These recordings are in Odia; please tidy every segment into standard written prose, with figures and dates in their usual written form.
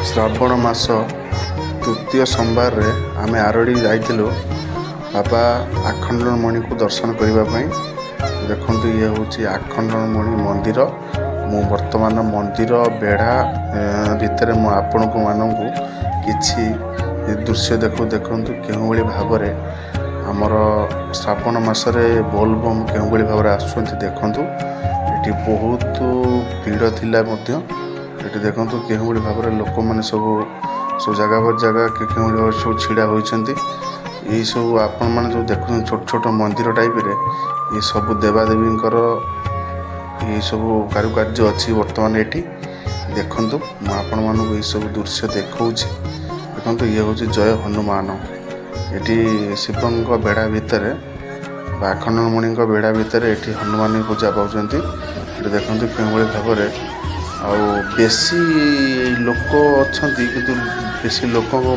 ଶ୍ରାବଣ ମାସ ତୃତୀୟ ସୋମବାରରେ ଆମେ ଆରଡ଼ି ଯାଇଥିଲୁ ବାବା ଆଖଣ୍ଡଳମଣିକୁ ଦର୍ଶନ କରିବା ପାଇଁ। ଦେଖନ୍ତୁ, ଇଏ ହେଉଛି ଆଖଣ୍ଡଳମଣି ମନ୍ଦିର। ମୁଁ ବର୍ତ୍ତମାନ ମନ୍ଦିର ବେଢ଼ା ଭିତରେ ମୁଁ ଆପଣଙ୍କୁ ମାନଙ୍କୁ କିଛି ଦୃଶ୍ୟ ଦେଖନ୍ତୁ, କେଉଁଭଳି ଭାବରେ ଆମର ଶ୍ରାବଣ ମାସରେ ବୋଲବମ୍ କେଉଁଭଳି ଭାବରେ ଆସୁଛନ୍ତି। ଦେଖନ୍ତୁ, ଏଠି ବହୁତ ଭିଡ଼ ଥିଲା ମଧ୍ୟ। ଏଠି ଦେଖନ୍ତୁ, କେଉଁଭଳି ଭାବରେ ଲୋକମାନେ ସବୁ ସବୁ ଜାଗା ଜାଗା କେଉଁଭଳି ଭାବରେ ସବୁ ଛିଡ଼ା ହୋଇଛନ୍ତି। ଏଇସବୁ ଆପଣମାନେ ଯେଉଁ ଦେଖୁଛନ୍ତି, ଛୋଟ ଛୋଟ ମନ୍ଦିର ଟାଇପରେ, ଏ ସବୁ ଦେବାଦେବୀଙ୍କର ଏଇସବୁ କାରୁକାର୍ଯ୍ୟ ଅଛି ବର୍ତ୍ତମାନ ଏଠି। ଦେଖନ୍ତୁ, ମୁଁ ଆପଣମାନଙ୍କୁ ଏଇସବୁ ଦୃଶ୍ୟ ଦେଖାଉଛି। ଦେଖନ୍ତୁ, ଇଏ ହେଉଛି ଜୟ ହନୁମାନ। ଏଠି ଶିବଙ୍କ ବେଢ଼ା ଭିତରେ ବା ଆଖଣ୍ଡଳମଣିଙ୍କ ବେଢ଼ା ଭିତରେ ଏଠି ହନୁମାନ ପୂଜା ପାଉଛନ୍ତି। ଏଠି ଦେଖନ୍ତୁ, କେଉଁଭଳି ଭାବରେ ଆଉ ବେଶୀ ଲୋକ ଅଛନ୍ତି। କିନ୍ତୁ ବେଶୀ ଲୋକଙ୍କ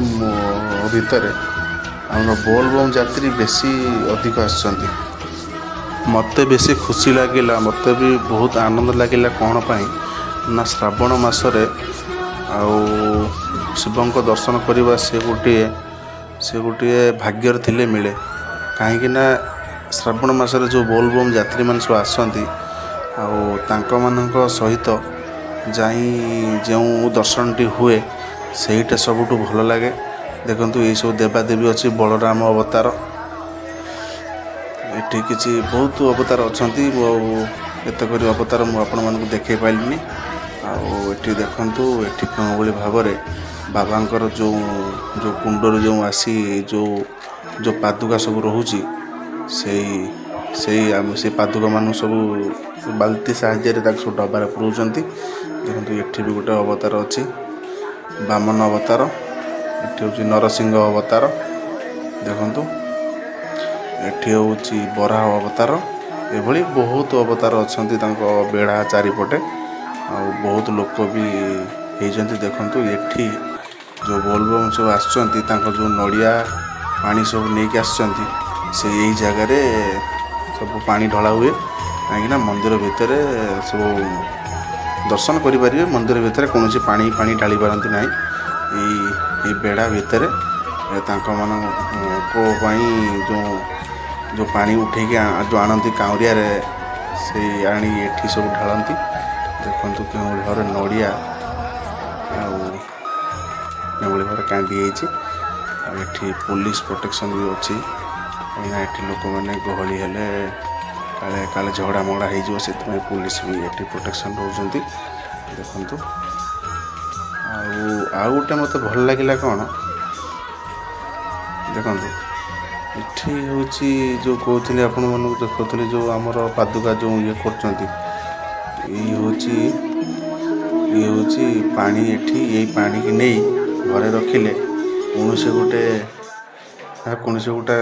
ଭିତରେ ଆମର ବୋଲବମ୍ ଯାତ୍ରୀ ବେଶୀ ଅଧିକ ଆସିଛନ୍ତି। ମୋତେ ବେଶୀ ଖୁସି ଲାଗିଲା, ମୋତେ ବି ବହୁତ ଆନନ୍ଦ ଲାଗିଲା। କ'ଣ ପାଇଁ ନା ଶ୍ରାବଣ ମାସରେ ଆଉ ଶିବଙ୍କ ଦର୍ଶନ କରିବା ସେ ଗୋଟିଏ ଭାଗ୍ୟରେ ଥିଲେ ମିଳେ। କାହିଁକି ନା ଶ୍ରାବଣ ମାସରେ ଯେଉଁ ବୋଲବମ୍ ଯାତ୍ରୀମାନେ ସବୁ ଆସନ୍ତି ଆଉ ତାଙ୍କମାନଙ୍କ ସହିତ ଯାଇ ଯେଉଁ ଦର୍ଶନଟି ହୁଏ, ସେଇଟା ସବୁଠୁ ଭଲ ଲାଗେ। ଦେଖନ୍ତୁ, ଏଇସବୁ ଦେବାଦେବୀ ଅଛି, ବଳରାମ ଅବତାର, ଏଠି କିଛି ବହୁତ ଅବତାର ଅଛନ୍ତି। ଆଉ ଏତେ କରି ଅବତାର ମୁଁ ଆପଣମାନଙ୍କୁ ଦେଖାଇ ପାରିଲିନି। ଆଉ ଏଠି ଦେଖନ୍ତୁ, ଏଠି କେଉଁଭଳି ଭାବରେ ବାବାଙ୍କର ଯେଉଁ ଯେଉଁ କୁଣ୍ଡରୁ ଯେଉଁ ଆସି ଯେଉଁ ଯେଉଁ ପାଦୁକା ସବୁ ରହୁଛି, ସେଇ ସେଇ ଆମ ସେଇ ପାଦୁକାମାନଙ୍କୁ ସବୁ ବାଲ୍ଟି ସାହାଯ୍ୟରେ ତାକୁ ସବୁ ଡବାରେ ପୁରଉଛନ୍ତି। ଦେଖନ୍ତୁ, ଏଠି ବି ଗୋଟେ ଅବତାର ଅଛି, ବାମନ ଅବତାର। ଏଠି ହେଉଛି ନରସିଂହ ଅବତାର। ଦେଖନ୍ତୁ, ଏଠି ହେଉଛି ବରାହ ଅବତାର। ଏଭଳି ବହୁତ ଅବତାର ଅଛନ୍ତି ତାଙ୍କ ବେଢ଼ା ଚାରିପଟେ ଆଉ ବହୁତ ଲୋକ ବି ହେଇଛନ୍ତି। ଦେଖନ୍ତୁ, ଏଠି ଯେଉଁ ବୋଲବମ୍ ସବୁ ଆସୁଛନ୍ତି, ତାଙ୍କ ଯେଉଁ ନଡ଼ିଆ ପାଣି ସବୁ ନେଇକି ଆସିଛନ୍ତି, ସେ ଏଇ ଜାଗାରେ ସବୁ ପାଣି ଢଳା ହୁଏ। କାହିଁକିନା ମନ୍ଦିର ଭିତରେ ସବୁ ଦର୍ଶନ କରିପାରିବେ, ମନ୍ଦିର ଭିତରେ କୌଣସି ପାଣି ପାଣି ଢାଳି ପାରନ୍ତି ନାହିଁ। ଏଇ ଏଇ ବେଢ଼ା ଭିତରେ ତାଙ୍କମାନଙ୍କ ପାଇଁ ଯେଉଁ ଯେଉଁ ପାଣି ଉଠେଇକି ଯେଉଁ ଆଣନ୍ତି କାଉଁରିଆରେ, ସେଇ ଆଣି ଏଠି ସବୁ ଢାଳନ୍ତି। ଦେଖନ୍ତୁ, କେଉଁଭଳି ଭାବରେ ନଡ଼ିଆ ଆଉ କେଉଁଭଳି ଭାବରେ କାନ୍ଦି ହେଇଛି। ଆଉ ଏଠି ପୋଲିସ ପ୍ରୋଟେକ୍ସନ୍ ବି ଅଛି, କାହିଁକିନା ଏଠି ଲୋକମାନେ ଗହଳି ହେଲେ କାଳେ କାଳେ ଝଗଡ଼ା ମଗଡ଼ା ହେଇଯିବ, ସେଥିପାଇଁ ପୋଲିସ ବି ଏଠି ପ୍ରୋଟେକ୍ସନ୍ ରହୁଛନ୍ତି। ଦେଖନ୍ତୁ, ଆଉ ଆଉ ଗୋଟେ ମୋତେ ଭଲ ଲାଗିଲା କ'ଣ, ଦେଖନ୍ତୁ, ଏଠି ହେଉଛି ଯେଉଁ କହୁଥିଲି ଆପଣମାନଙ୍କୁ, ଦେଖାଉଥିଲି ଯେଉଁ ଆମର ପାଦୁକା ଯେଉଁ ଇଏ କରୁଛନ୍ତି, ଇଏ ହେଉଛି ପାଣି। ଏଠି ଏଇ ପାଣିକି ନେଇ ଘରେ ରଖିଲେ କୌଣସି ଗୋଟେ କୌଣସି ଗୋଟେ